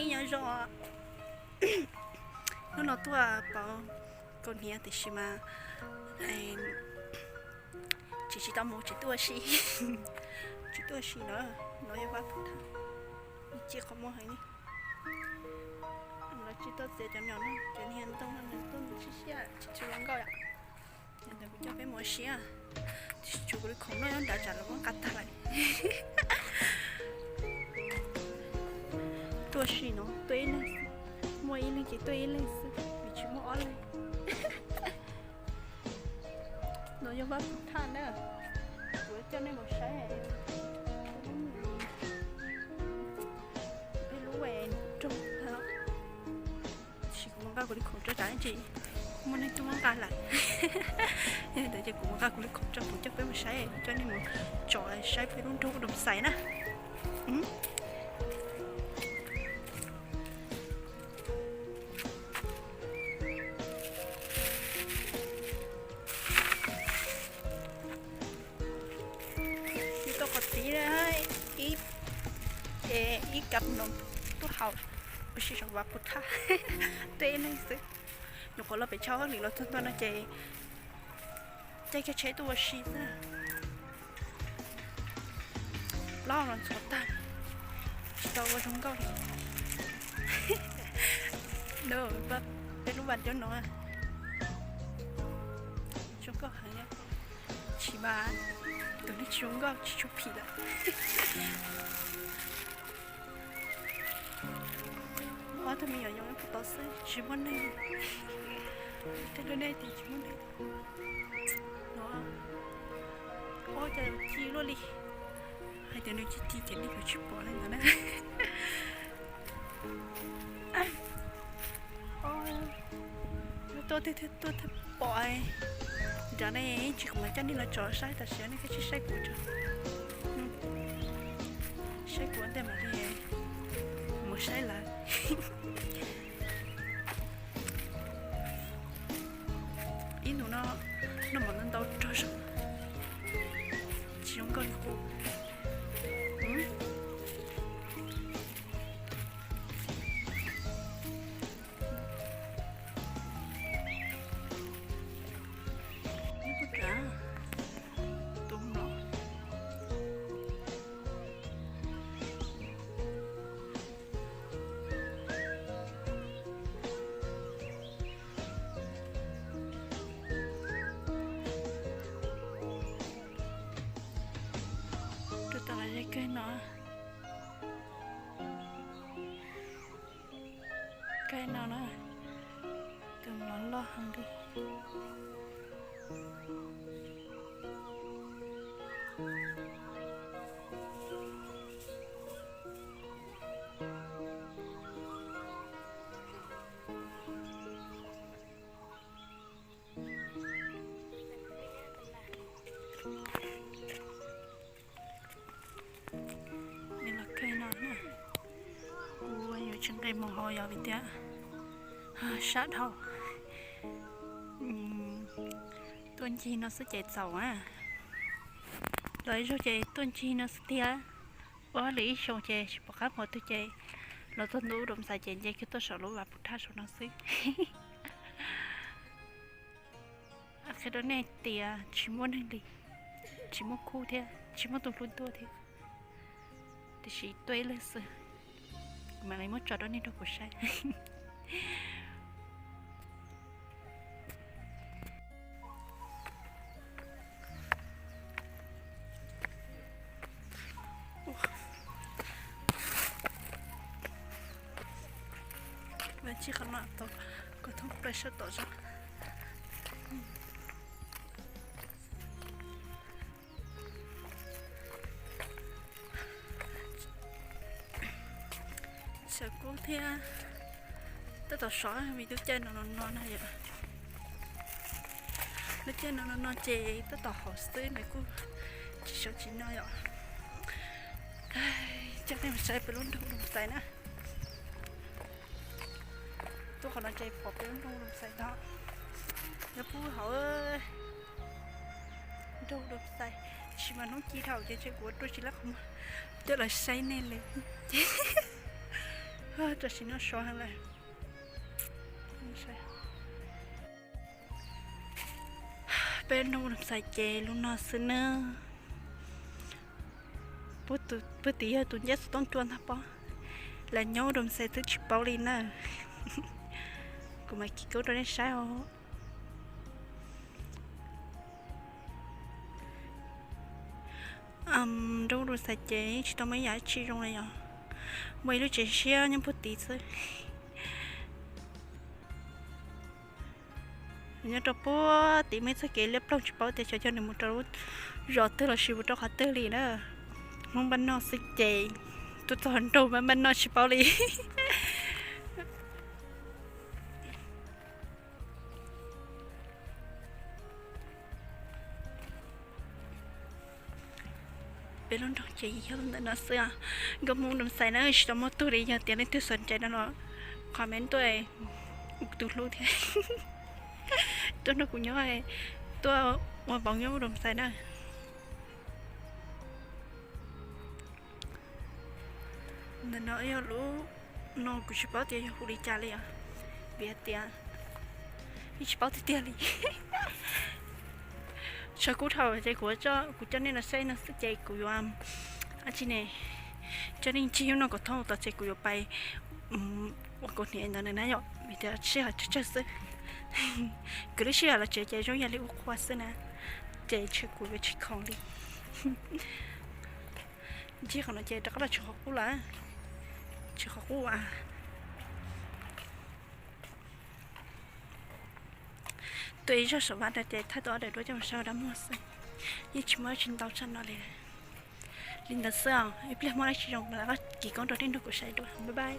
Nyob zoo, hnub no tuaj pauv kaus hniav tiam sis mas tsis tsis tau mus tsis tuaj si, tsis tuaj si no. No yog vaj phuv thaj, ci qhov muag heev li. Lawv tsis tau txiav cov nyom no, cov niag ntoo no nws tuaj siab siab tsis tshua zoo nkauj yom. Ces ntawd kuv coj peb mus ua si, tsis tshuav kuv li khoom noj nyob nrad tsam lawv muab nqa tag lawm. Tuaj si no tuaj ib leeg xwb, muaj ib leeg ces tuaj ib leeg xwb vim tsis muaj ob leeg. No yog vaj phuv thaj na, kuv coj nej mus saib peb lub nroog. Tab sis kuv mus nqa kuv li khoom tso tsam ib tsam muaj neeg tuaj muab nqa lawm. Yog li ntawd ces kuv mus nqa kuv li khoom tso, kuv coj peb mus saib, coj nej mus tsom saib peb lub nroog Doo Xais na. Yus tau qhov txiv ib, ib kab noos tuaj haus, ua si saum vaj phuv thaj, tuaj ib leeg xwb. Nyuam qhuav los pem tshab hauj lwm los txog ntua no ces caij kiag tsheb tuaj ua si xwb. Plaub los ntxhov tag, tsis tau ua zoo nkauj li. Peb lub vaj ntiab no zoo nkauj heev, tsis mas tus neeg tsis zoo nkauj tsis tshua phim lawm. Ob tug me nyuam yoov nyob puag tod xwb tsis muaj neeg. Tej lub neej tias tsis muaj neeg no. Ob, cas ci luaj li. Hais tias nws ci ci ces nej yuav tsis pom li ntawd na. Tuaj twb tuaj pom nrad ne, tsis kuv mam coj nej los tsom saib tam sim no nej thiaj tsis saib kuv tso. Saib kuv ua ntej mam li mus saib lawv. Ib ntus no noj mov ntau ntau rog zog, tsis zoo nkauj li qub. Tus no rau tom ze kawg no. Kawg no na, tus no loj heev li. Nws los kawg no na, kuv yuav tsis nqis mus hauv yog vim tias sab dhau. Tuaj ncig no xwb ces txaus na. Los ib zaug ces tuaj ncig no xwb tiag. Ua lwm ib xyoos ces tsis pom qab mus twg ces los txog ntua Doo Xais ces nce kiag tuaj saum lub vaj phuv thaj saum no xwb. Qhia rau nej tias tsis muaj neeg li, tsis muaj khub thiab tsis muaj tus hlub tuaj thiab. Tiam sis tuaj ib leeg xwb, mam li muab tso rau nej nrog kuv saib. Ua ntsis qhov no tau kom thoob plaws sab tom zog. Tshav kub thiab, tab tom sov vim lub caij no no no na yom. Lub caij no no no ces tab tom haum xwb nws kuj tsis sov tsis no yom. Coj nej mus saib peb lub nroog Doo Xais na. Tuaj qhov no ces pom peb lub nroog Doo Xais tod. Nyob puag hauv nroog Doo Xais, tab sis mas hnub ci dhau ces ntshe kuv ua ruaj tsis lab qhov muag coj los saib nej li. Tam sim no sov heev lawm. Peb nrog Rom Xais ces lub no xwb nawb. Puag tim yog tus ncaj xov tooj cua ntag pob. Lawv nyob Rom Xais twb tsis paub li na. Kuv mam kis kub rau nej saib os. Nrog Rom Xais ces yeej tsis tau muaj ib yam dab tsi zoo li yom. Muaj ib lub tsev siab nyob puag tid xwb. Nyob rau puag tid muaj ib txoj kev liab ploog tsis paub tias xyov coj nws mus rau lub zos twg los sis mus rau qhov twg li na. Hmoob npaj noj xwb ces tuaj txog nraud mas npaj noj tsis paub li. Peb lub nroog ces yog ntawm no xwb. Nkauj Hmoob Rom Xais na tsis tau muaj tug li, yog tias leej twg xav ntsib no los comment tuaj, tus hlub thiab tuaj nrog kuv nyob, tuaj ua npoo nyob Rom Xais na. Ntawm no yog lub no kuv tsis paub tias yog hu li cas li os, vim hais tias yeej tsis paub tiag tiag li. Tshav kub dhau ces kuv, kuv coj nej los saib no xwb ces kuv yuav, dab tsi ne, coj nej ncig lub no kom thoob tom ces kuv yuav pais ua kaus hniav ntawd na yom, vim tias sij hawm tsawg tsawg xwb. Kuv lub sij hawm los tsev ces zoo yam li ua qhua xwb na, ces ntshe kuv yuav tsis khoom li. Ncig qhov no ces rov qab los tshwm qhov qub lawm, tshwm qhov qub as. Tuaj ib zaug saum vaj no ces thaij tau ob daim duab coj mus saib ua dab muag xwb, yeej tsis muaj dab tsi ntau tshaj no li. Li ntawd xwb os, ib pliag muaj dab tsi zoo los kis koob rau nej nrog kuv saib dua, bye bye.